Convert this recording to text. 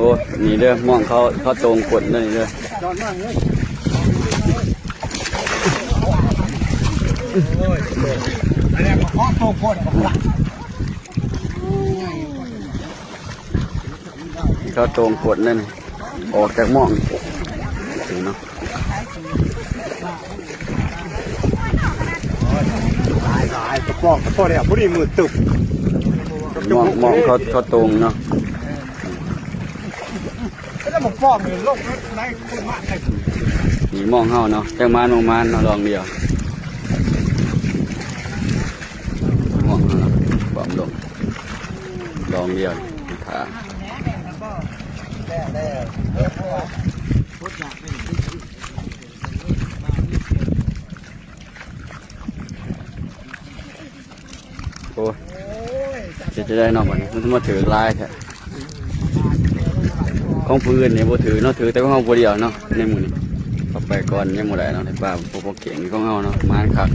ໂອ້ ນີ້ເດີ ມອງເຂົາ ເຂົາໂຕ່ງກົ້ນເດີນີ້ເດີ. ເຂົາໂຕ່ງກົ້ນນັ້ນ ອອກຈາກມອງນີ້ເນາະ. ຕາຍ ຕາຍ ກະປອກ ກະພໍແລ້ວ ພໍດີມືດຕຶບ. ມອງ ມອງເຂົາ ເຂົາໂຕ່ງເນາະ. ແລ້ວມາປ້ອມນີ້ລົງໄດ້ຄົນມາໄດ້. ນີ້ມອງເຮົາເນາະ ຈັກມານບໍ່ມານເນາະ ລອງດຽວ. ມອງເຮົາເນາະ ປ້ອມລົງ ລອງດຽວ ຖ້າ ໂອ້ຍ ເຮັດຈັ່ງໃດເນາະ ບັດນີ້ ມັນມາຖືກຫຼາຍແທ້. ຂອງຜູ້ອື່ນນີ້ບໍ່ຖືກເນາະ ຖືກແຕ່ຂອງເຮົາຜູ້ດຽວເນາະ ໃນມື້ນີ້. ເຂົ້າໄປກ່ອນ ຍັງບໍ່ໄດ້ເນາະ ໄດ້ປາບໍ່ພໍເກັ່ງ ຂອງເຮົາເນາະ ມານຄັກ.